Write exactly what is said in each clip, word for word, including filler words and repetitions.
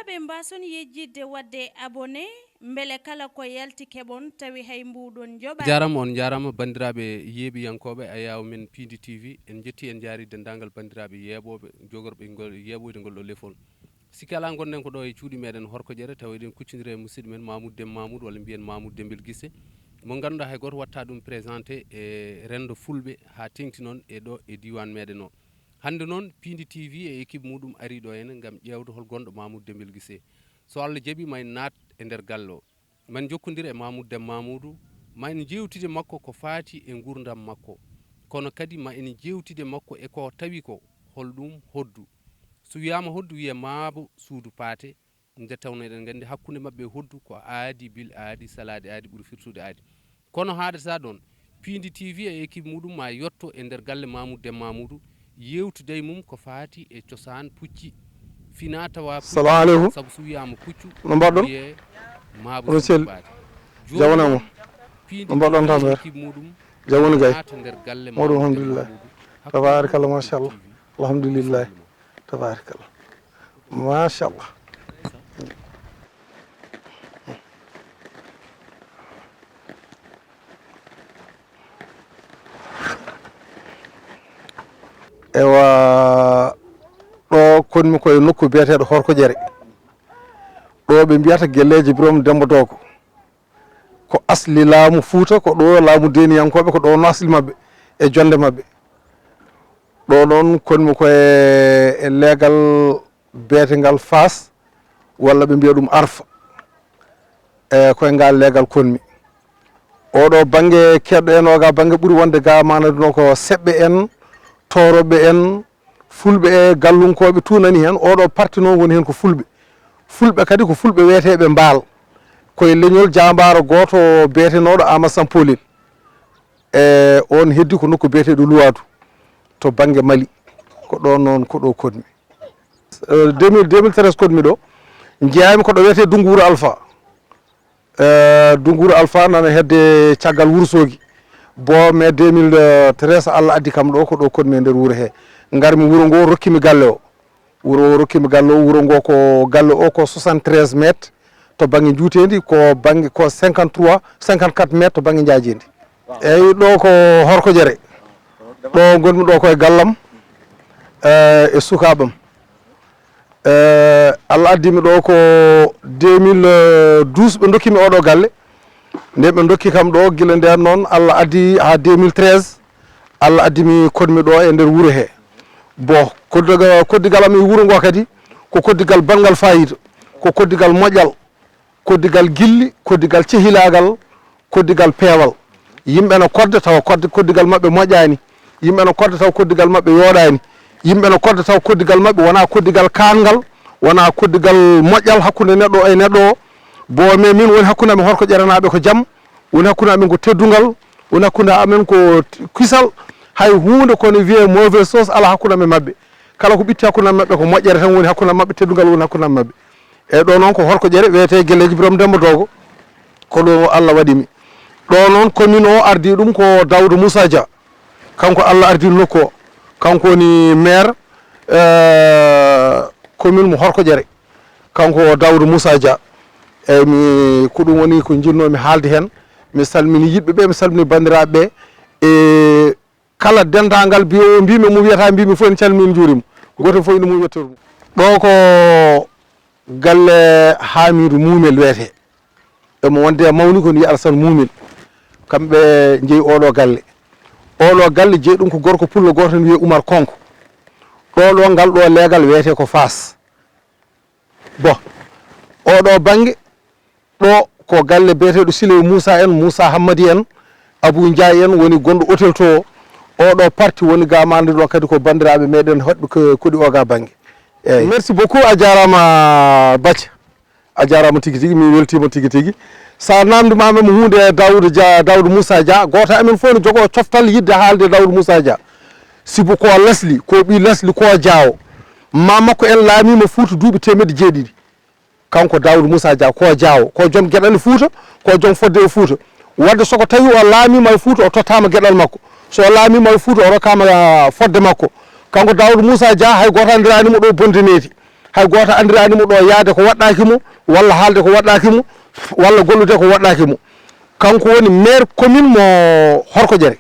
Ɓe mbaason yejjitde waɗde abonné, mbele kala ko yalti keɓon tawi hay mbuɗon njoɓaani. Jaaraama, on njaaraama, banndiraaɓe yeeɓiyankooɓe Ayaawo Men Piindi T V, en njetti, en njaari denndaangal banndiraaɓe yeeɓooɓe, jogorɓe ngol, yeeɓoyde ngol ɗo lefol. Sikke alaa, ngonɗen ko ɗo e cuuɗi meɗen Horkoƴere, tawa eɗen kuccondira e musidɗo men Mamoudou Dem Mamoudou, walla mbiyen Mamoudou Dembil Gisse, mo ngannduɗaa hay gooto watta ɗum présenté e renndo fulɓe haa teŋti noon e ɗo e diiwaan meɗen o. Hannde noon, Piindi T V e équipe muɗum arii ɗo henne ngam ƴeewde hol gonɗo Mamoudou Dembil Gisse. So Allah jaɓii, ma en naat e nder galle o. Ma en njokkondir e Mamoudou Dem Mamoudou, ma en njeewtide makko ko faati e nguurndam makko. Kono kadi ma en njeewtide makko e ko tawi ko, hol ɗum hoddu. So wiyaama hoddu, wiyee maabo suudu paate, nde tawnoo eɗen nganndi hakkunde maɓɓe e hoddu ko aadi, bil aadi, salaade aadi, ɓuri firtude aadi. Kono haaɗata ɗoon, Piindi T V e équipe muɗum ma yotto e nder galle Mamoudou Dem Mamoudou, yeewtude e mum ko faati e cosaan pucci. Fina tawa pucci, salamu aleykum, sabu so wiyaama puccu, no mbaɗɗon, wiyee maabo suudu paate. Jooni jawanamo, Piindi no mbaɗɗon T V e tampere, équipe muɗum jam woni gay, naata nder galle mawɗum, Mamoudou Dem Mamoudou. Tabarakallah, machallah. Alhamdulillah. Tabarakallah. Machallah. Ewa, ɗo konmi koye nokku biyeteeɗo Horkoƴere. Ɗo ɓe mbiyata Gelleejo Birom Demba Dogo. Ko asli laamu Fuuta, ko ɗo laamu deeniyankooɓe, ko ɗo no asli maɓɓe e jonde maɓɓe. Ɗo noon konmi koye e leegal beetengal Faas, walla ɓe mbiya ɗum Arfa. E koye ngal leegal konmi. Oɗo bannge keɗɗo en, oga bannge ɓuri wonde ga manadino ko Seɓɓe en, Tooroɓe en, Fulɓe e Gallunkooɓe, tout nani heen. Oɗo parti noon woni heen ko Fulɓe. Fulɓe kadi ko Fulɓe weeteeɓe Mbaal. Koye leñol jaambaaro gooto beetenooɗo Aamadu Sampoolel. E oon heddi ko nokku biyeteeɗo Luwaadu, to bannge Mali. Ko ɗo noon, ko ɗo konmi. Eh, deux mille, deux mille treize konmi ɗo. Njeyaami ko ɗo wiyetee Dunngu Wuro Alfa. Eh, Dunngu Wuro Alfa nana hedde caggal Wuro Soogi. Bo mai deux mille treize, Allah addi kam ɗo, ko ɗo konmi e nder wuro he. Ngarmi wuro ngo, rokkimi galle o. Wuro o rokkimi galle o, wuro ngo ko, galle o ko soixante-treize mètres to bannge njuuteendi, ko bannge, ko cinquante-trois, cinquante-quatre mètres to bannge njaajeendi. Eyi, ɗo ko Horkoƴere. Ɗo ngonmi ɗo ko e gallam, eh, e sukaaɓam. Eh, Allah addi mi ɗo ko deux mille douze, ɓe ndokki mi oɗo galle. Nde ɓe ndokki kam ɗo, gila nden noon, Allah addi haa deux mille treize, Allah addi mi konmi ɗo e nder wuro he. Bo, koddigal, koddigal am e wuro ngo kadi, ko koddigal banngal faayiida, ko koddigal moƴƴal, koddigal gilli, koddigal cehilaagal, koddigal peewal. Yimɓe no kodda tawa kodde-, koddigal maɓɓe moƴƴaani. Yimɓe no kodda tawa koddigal maɓɓe yooɗaani. Yimɓe no kodda tawa koddigal maɓɓe wonaa koddigal kaangal, wonaa koddigal moƴƴal hakkunde neɗɗo e neɗɗo o. Bo, mais min woni hakkunde amen Horkoƴerenaaɓe ko jam, woni hakkunde amen ko teddungal, woni hakkunde amen ko t-, kisal. Hay huunde kono wiyee mauvaise chose alaa hakkunde amen maɓɓe. Kala ko ɓitti hakkunde amen maɓɓe ko moƴƴere tan woni hakkunde amen maɓɓe, teddungal woni hakkunde amen maɓɓe. Eyi, ɗo noon ko Horkoƴere, wiyetee Gelleejo Birom Demba Dogo. Ko ɗo Allah waɗi mi. Ɗo noon commune o ardii ɗum ko Daouda Moussa Dia. Kanko Allah ardii nokku o. Kanko woni maire, eh, commune mo Horkoƴere. Kanko Daouda Moussa Dia. Eyi, mi, ko ɗum woni ko njiɗnoomi haalde heen. Mi salmini yiɗɓe ɓe, mi salmini banndiraaɓe ɓe. E kala denndaangal mbiyo-, mbimi mo wiyata mbimi fof, en calmini, en njuurima. Gooto fof ina mum yettoru mum. Ɗo ko galle Hamidou Mumel wiyetee. Emo wonde e mawni ko ni Alassane Mumel. Kamɓe njeyi oɗo galle. Oɗo galle jeyi ɗum ko gorko pullo gooto ne wiyee Oumar Konko. Ɗo, ɗo ngal ɗo leegal wiyetee ko Faas. Bon, oɗo bannge, ɗo ko galle biyeteeɗo Siley Moussa en, Moussa Hammadi en, Abou Ndiaye en woni gonɗo hôtel to. Oɗo parti woni ga mande ɗo kadi ko banndiraaɓe meɗen hoɗɓe ko, koɗi o ga bannge. Eyi. Merci beaucoup, a jaaraama Bathia. A jaaraama tigi tigi, mi weltiima tigi tigi. Sa namndima men huunde e Daouda Dia, Daouda Moussa Dia, gooto amen fof ne jogoo coftal yiɗde haalde e Daouda Moussa Dia. Sibu ko lesli, ko ɓii lesli, ko jaawo. Ma makko en laamiima Fuuta duuɓi teemedde jeeɗiɗi. Kanko Daouda Moussa Dia, ko jaawo, ko joom geɗal Fuuta, ko joom fodde e Fuuta. Wadde so ko tawi o laamiima e Fuuta, o tottaama geɗal makko. So o laamiima e Fuuta, o rokkaama, ah, fodde makko. Kanko Daouda Moussa Dia, hay gooto anndiraani mo ɗo bonde neeti. Hay gooto anndiraani mo ɗo yahde ko waɗɗaaki mo, walla haalde ko waɗɗaaki mo, walla gollude ko waɗɗaaki mo. Kanko woni maire commune mo Horkoƴere.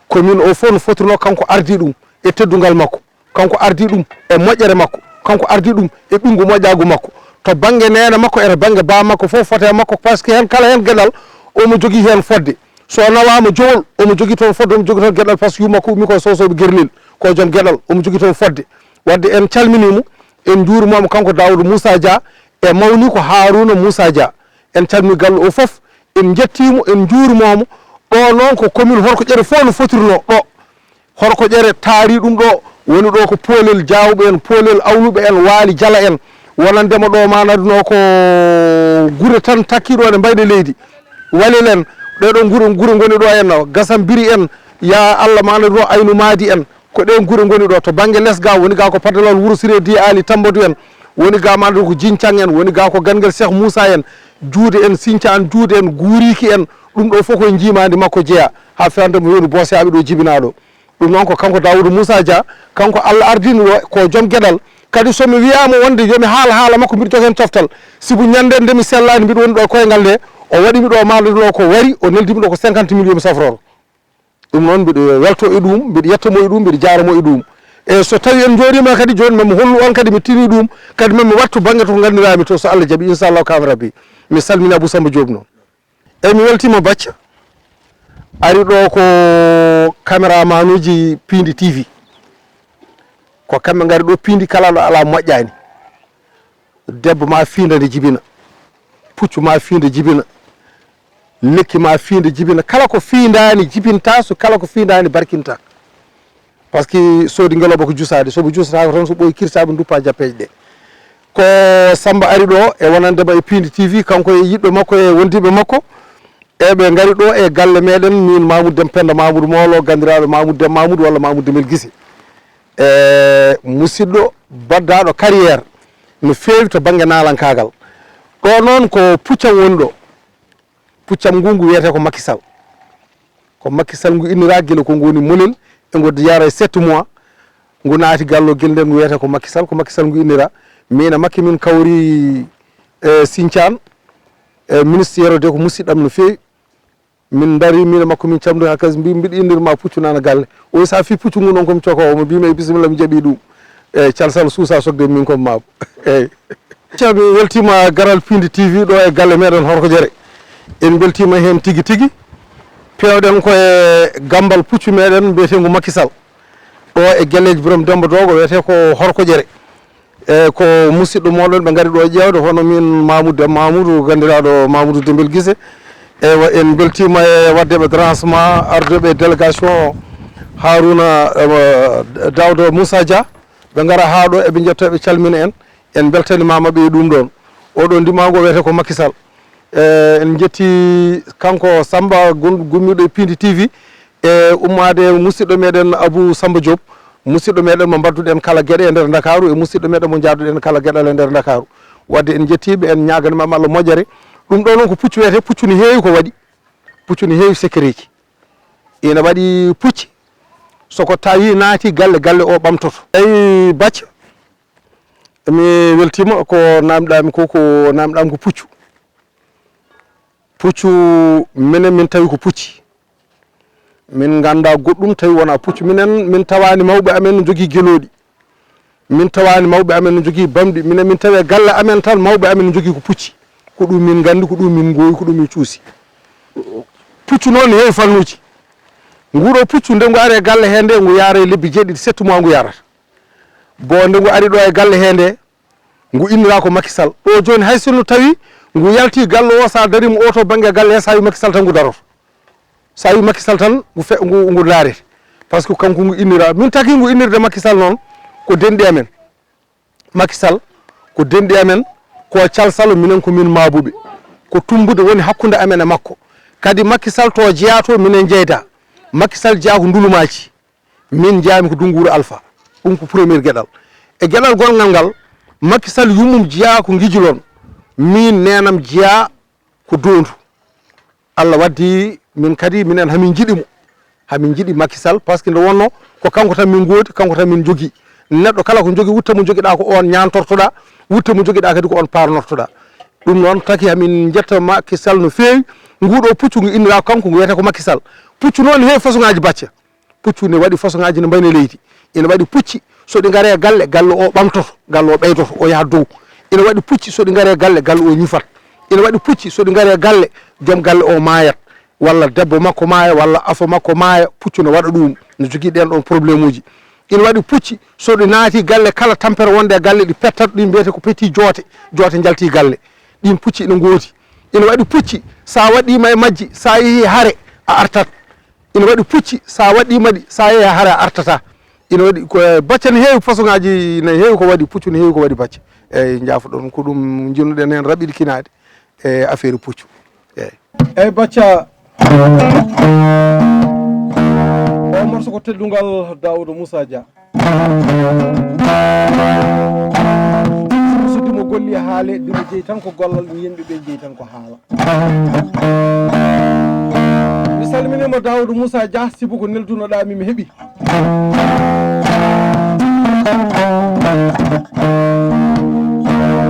Commune o fof no fotirnoo, kanko ardii ɗum e teddungal makko, kanko ardii ɗum e moƴƴere makko, kanko ardii ɗum e ɓinngu moƴƴaagu makko. To bannge neene makko e to bannge baa makko fof, foti e makko, par ce que heen kala heen geɗal omo jogii heen fotde. So nawaama Jowol, omo jogii toon fotde, omo jogii toon geɗal, par ce que yumma ko ummi ko Sosooɓe Gerlel, ko joom geɗal, omo jogii toon fotde. Wadde en calminii mo, en njuuriima mo, kanko Daawuda Muusa Dia, e mawni ko Haaruuna Muusa Dia. En calminii galle o fof, en njettii mo, en njuuriima mo. Ɗo noon ko commune Horkoƴere fof no fotirnoo ɗo. Horkoƴere taari ɗum ɗo, woni ɗo ko Poolel Jaawɓe en, Poolel Awluɓe en, Waali Jala en, wonandema ɗo manadunoo ko gure tan takkiiɗo ɗe mbayde leydi. Walel en, ɗee ɗoo gure, gure ngoni ɗo en, Gasambiri en, ya Allah manadunoo Aynu Maadi en, ko ɗeen gure ngoni ɗo. To bannge les ga, woni ga ko Padalawol Wuro Siree Di Aali Tambadu en, woni ga manadu ko Jiñcang en, woni ga ko Gangel Cheikh Moussa en, Juude en, Siñcaan Juude en, Guuriiki en, ɗum ɗo fof koye njiimaandi makko jeyaa, haa fewndo mo yoni Booseyaaɓe ɗo jibinaa ɗo. Ɗum noon ko kanko Daawuda Muusa Dia, kanko Allah ardini ɗo, ko joom geɗal. Kadi so mi wiyaama wonde yo mi haal haala makko, mbiɗo joga heen coftal. Sibu ñande nde mi sellaani, mbiɗo woni ɗo e koyngal nde, o waɗi mi ɗo maandatuɗo ko wari, o neldi mi ɗo ko cinquante mille yo mi safroro. Ɗum noon mbiɗo welto e ɗum, mbiɗo yetto mo e ɗum, mbiɗo jaara mo e ɗum. E so tawi en njooɗiima kadi jooni, mami hollu on kadi mi tini ɗum, kadi mami wattu bannge to nganndiraa-mi to, so Allah jaɓi, inchallahu kaami rabbi. Mi salmini Abou Samba Diop noon. Eyi, mi weltiima Bacca. Ari ɗo ko caméramaanuuji Piindi T V. Ko kamɓe ngari ɗo, Piindi kala ɗo alaa moƴƴaani. Debbo ma fiinda nde jibina. Puccu ma fiinda jibina. Lekki ma fiinda jibina. Kala ko fiindaani jibinta, so kala ko fiindaani barkinta. Par ce que soodi ngelooba ko jusaade, so mo jusataako tan, so ɓooyi kirsaɓe duppa jappeeje ɗe. Ko Samba ari ɗo e wonandema e Piindi T V, kanko e yiɗɓe makko e wondiiɓe makko. E ɓe ngari ɗo e galle meɗen, min Mamoudou Dem Penda Mamoudou Molo, ganndiraaɗo Mamoudou Dem Mamoudou walla Mamoudou Demel Gise. E musidɗo baɗɗaaɗo carrière no feewi to bannge naalankaagal. Ɗo noon ko puccam woni ɗo. Puccam ngu, ngu wiyetee ko Macky Sall. Ko Macky Sall ngu inniraa gila ko ngu woni molel, e ngu yara e sept mois. Ngu naati gallo gila nde ngu wiyetee ko Macky Sall, ko Macky Sall ngu inniraa. Min e Macky min kawri e Sinthiane, e ministre Yero de ko musidɗam no feewi. Min ndari, min e makko min camdi haa kasi mbi-, mbiɗo innir ma puccu nana galle. O wi, "Sa fi puccu ngu noon ko mi coka o." Mo mbiimi, "Eyi, bisimilla, mi jaɓi ɗum." Eyi, calsal suusa sokde min ko maabo. Eyi. Ceerno, mi weltiima garal Piindi T V ɗo e galle meɗen Horkoƴere. En mbeltiima heen tigi tigi. Peewɗen ko e gammbal puccu meɗen mbiyeteengu Macky Sall. Ɗo e galleeji Borom Demba Doogo wiyetee ko Horkoƴere. E ko musidɗo moɗon ɓe ngari ɗo ƴeewde, hono min Mamoudou Dem Mamoudou, ganndiraaɗo Mamoudou Dembel Gise. Eywa, en mbeltiima e waɗde ɓe dérangement, arduɓe délégation Harouna, eh, Daouda Moussa Dia. Ɓe ngara haa ɗo, eɓe njetto, eɓe calmina en. En mbeltaniima maɓɓe e ɗum ɗoon. Oɗo ndimaango wiyetee ko Macky Sall. Eh, en njetti kanko Samba gon-, gummiiɗo e Piindi T V, e ummaade e musidɗo meɗen Abou Samba Diop, musidɗo meɗen mo mbadduɗen kala geɗe e nder Ndakaaru, e musidɗo meɗen mo njaaduɗen kala geɗal e nder Ndakaaru. Wadde en njettii ɓe, en ñaaganii maɓɓe Allah moƴƴere. Ɗum ɗo noon ko puccu wiyetee, puccu ne heewi ko waɗi. Puccu ne heewi sekkereeji. Ina waɗi pucci, so ko tawi naati galle, galle o ɓamtoto. Eyi, Bacca, mi weltiima, ko namɗaami ko, ko namɗaami ko puccu. Puccu, minen min tawi ko pucci. Min nganndaa goɗɗum tawi wonaa puccu. Minen, min tawaani mawɓe amen no njogii gelooɗi. Min tawaani mawɓe amen no njogii bamɗi. Minen, min tawi e galle amen tan, mawɓe amen no njogii ko pucci. Ko ɗum min nganndi, ko ɗum min ngoowi, ko ɗum min cuusi. Puccu noon ne heewi fannuuji. Nguɗo puccu, nde ngu ari e galle hee nde, ngu yaara e lebbi jeeɗiɗi, sept mois ngu yarata. Bon, nde ngu ari ɗo e galle hee nde, ngu inniraa ko Macky Sall. Ɗo jooni, hay sinno tawi ngu yaltii galle o, so a dariima o to bannge galle he, so a wii Macky Sall tan ngu daroto. So a wii Macky Sall tan ngu fe-, ngu, ngu ndaarete. Par ce que kanko ngu inniraa. Min taki ngu innirde Macky Sall noon ko denɗi amen. Macky Sall ko denɗi amen, ko calsal, minen ko min maabuɓe. Ko tummbude woni hakkunde amen e makko. Kadi Macky Sall to jeyaa to minen njeydaa. Macky Sall jeyaa ko Ndulumaaji. Min njeyaa-mi ko Dunnguuru Alfa. Ɗum ko premier geɗal. E geɗal gonngal ngal, Macky Sall yummum jeyaa ko Ngijilon. Min neenam jeyaa ko Doondu. Allah waddi min kadi, minen hamin njiɗi mo. Hamin njiɗi Macky Sall, par ce que nde wonnoo ko kanko tan min ngoodi, kanko tan min njogii. Neɗɗo kala ko jogii, wutte mo jogiɗaa ko on ñaantortoɗaa, wutte mo jogiɗaa kadi ko on paarnortoɗaa. Ɗum noon taki hamin jetta Macky Sall no feewi. Nguɗo puccu ngu innira kanko ngu wiyetee ko Macky Sall. Puccu noon ne heewi façon ngaaji bacce. Puccu ne waɗi façon ngaaji no mbayni leydi. Ina waɗi pucci so ɗi ngari e galle, galle o ɓamtoto, galle o ɓeydoto, o yaha dow. Ina waɗi pucci so ɗi ngari e galle, galle o ñifat. Ina waɗi pucci so ɗi ngari e galle, joom galle o maayat. Walla debbo makko maaya, walla afo makko maaya, puccu no waɗa ɗum, no jogii ɗeen ɗoon problème uji. Ina waɗi pucci so ɗi naati galle, kala tampere wonde e galle ɗi pettat, ɗin mbiyetee ko petit joote, joote njalti galle. Ɗin pucci ina ngoodi. Ina waɗi pucci, sa waɗɗiima e majji, sa yehi hare, a artat. Ina waɗi pucci, sa waɗɗiima ɗi, sa yehi hare, a artata. Ina waɗi ko, eh, bacce ne heewi façon ngaaji, ne heewi ko waɗi puccu, ne heewi ko waɗi bacce. Eeyi, njaafoɗon, ko ɗum njiɗnoɗen heen raɓɓiɗkinaade e affaire puccu. Eeyi. Eeyi, bacca. O morso ko teddungal Daouda Moussa Dia. So dimo golli e haale, dimo jeyi tan ko gollal, mi yimɓe ɓe jeyi tan ko haala. Mi salminiima Daouda Moussa Dia, sibu ko neldunoɗaa mi, mi heɓi.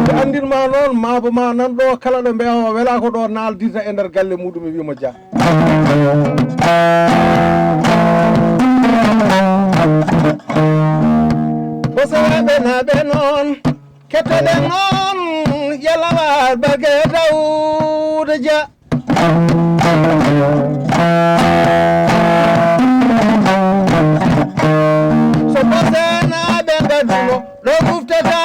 Ɓe anndirma noon, maabo ma nan ɗo, kala ɗo mbeewa o wela ko ɗo naaldirta e nder galle muɗum, e wiimo Dia. Bosowaaɓe naaɓe noon, kettoɗen noon, yalla waat barke Daouda Dia. So Bosowaaɓe naaɓe ngadduno ɗo ɗuftata,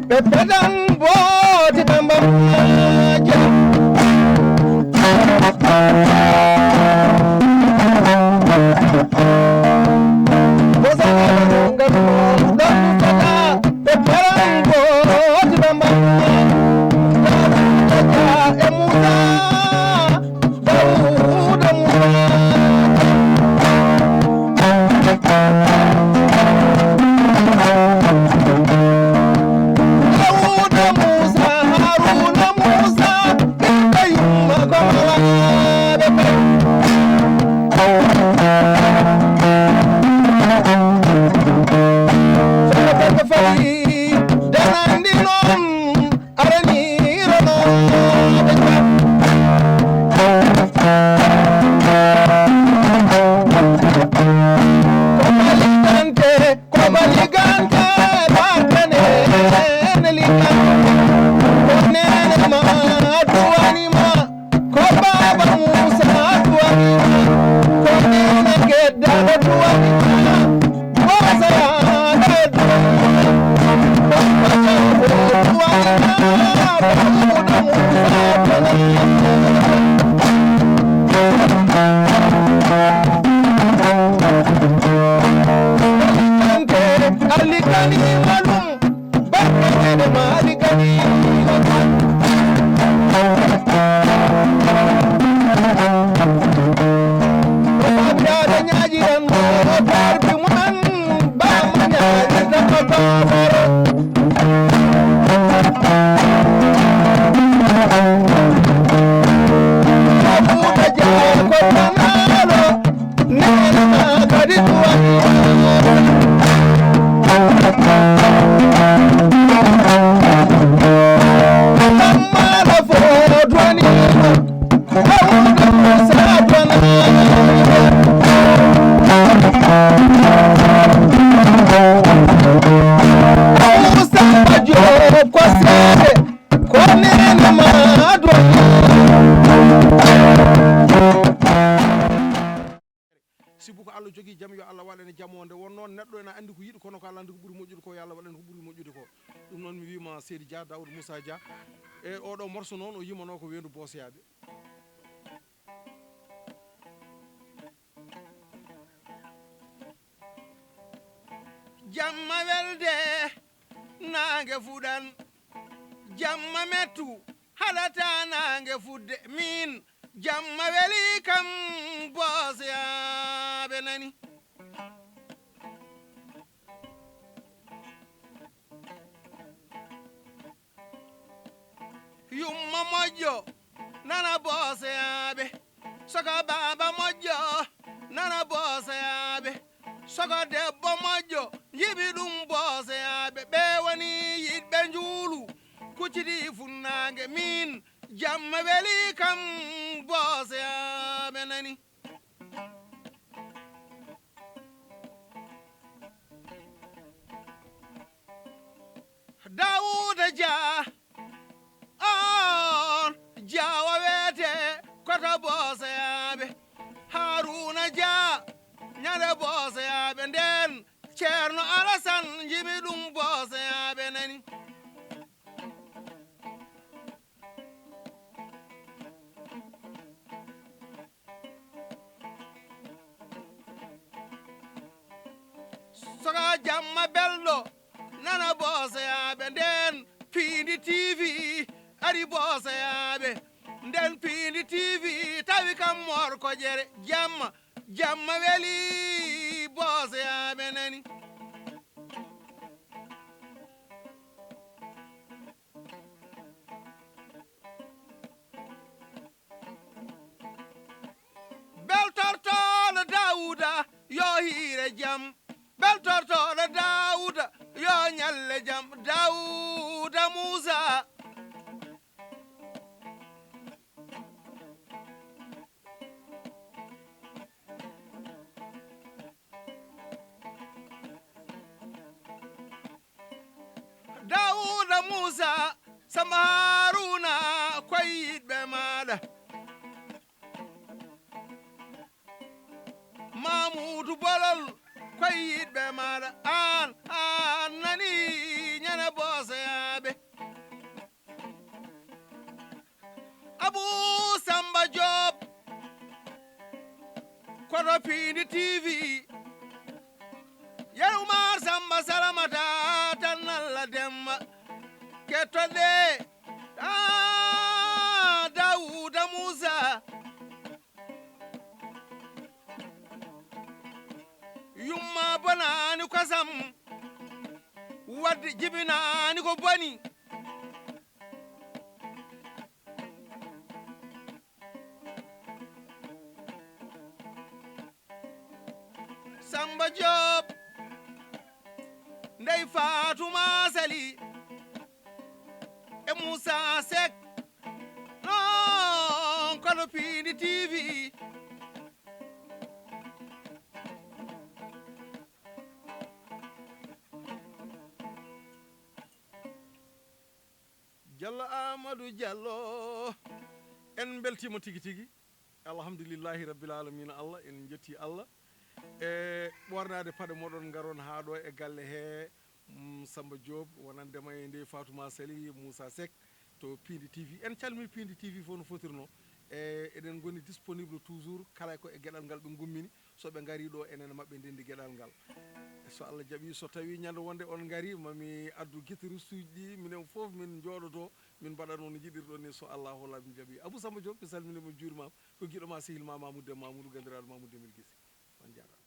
ɓe petan booti ɓe mbammaja. Bosowaaɓe naaɓe ngadduno ɗo ɗuftata, ɓe petan booti ɓe mbammaja. Daouda Dia e Moussa. Daouda Moussa. Daouda Moussa, Harouna Moussa, ɓiɓɓe yumma ko malaɓe ɓe. Sono ɓe ko fayi danandi noon. Arani ronooɓe jam. Ko baligante, ko baligante, barkane ene ligante. Ko neene ma duwani ma, ko baaba Muusa duwani ma, ko neene Gedda duwani ma. Sibu ko Allah jogii jam, yo Allah waɗ en e jam o. Nde wonnoo neɗɗo ena anndi ko yiɗi, kono ko Allah anndi ko ɓuri moƴƴude ko, yo Allah waɗ en ko ɓuri moƴƴude ko. Ɗum noon mi wiima Seydi Dia, Daouda Moussa Dia, e oɗo morso noon o yimanoo ko weendu Booseyaaɓe. Jamma welde, naange fuɗan. Jamma mettu, haɗata naange fuɗde. Min, jamma weli kam, Booseyaaɓe nani. Yumma moƴƴo, nana Booseyaaɓe. Soko baaba moƴƴo, nana Booseyaaɓe. Soko debbo moƴƴo, yiɓi ɗum booseyaaɓe, ɓe woni yiɗɓe njuulu. Kuccidi funnaange min, jamma weli kam booseyaaɓe nani. Daawuda Jah, on jaawa weete koto booseyaaɓe. Haruna Jah, ñande booseyaaɓe nden, Ceerno Alasan jimi ɗum booseyaaɓe nani. Soko jamma belɗo, nana booseyaaɓe nden, Piindi T V ari booseyaaɓe. Nden Piindi T V tawi kam Mor Koƴere, jamma, jamma weli booseyaaɓe nani. Beltortooɗo Daawuda yo hiire jam. Beltortooɗo Daawuda yo ñalle jam. Daawuda Muusa. Daawuda Muusa, Samba Haruna, koye yiɗɓe maaɗa. Mamuudu Bolol, koye yiɗɓe maaɗa. Aan, aan nani ñande booseyaaɓe. Abuu Samba Joob, koto Piindi T V. Yer Umar Samba Salamata tan Alla Demba. Kettoɗe, ah, Daawuda Muusa. Yumma bonaani kosam, wadde jibinaani ko boni. Samba Joob, Ndey Faatuma Sali, e Muusa Sek, non kono Piindi T V. Jallo Amadou Jallo, en mbeltiima tigi tigi. Alhamdulillahi rabbil alamina, Allah, en njetti Allah. E ɓornaade paɗe moɗon, ngaron haa ɗo e galle he, mm, Samba Diop, wonandema e Ndey Fatuma Sali, Moussa Seck to Piindi T V. En calmini Piindi T V fof no fotirno. E eɗen ngoni disponible toujours, kala ko e geɗal ngal ɓe ngummini. So ɓe ngari ɗo, enen maɓɓe ndendi geɗal ngal. So Allah jaɓi, so tawi ñande wonde on ngari, mami addu guitariste uji ɗi, minen fof min jooɗoto, min mbaɗa noon no jiɗirɗon ni, so Allahu Rabbi jaɓi. Abou Samba Diop, mi salminima, mi juurima. Ko giɗo ma, sehil ma, Mamoudou Dem Mamoudou, gandiraɗo Mamoudou Demel Guissé. On jaaraama.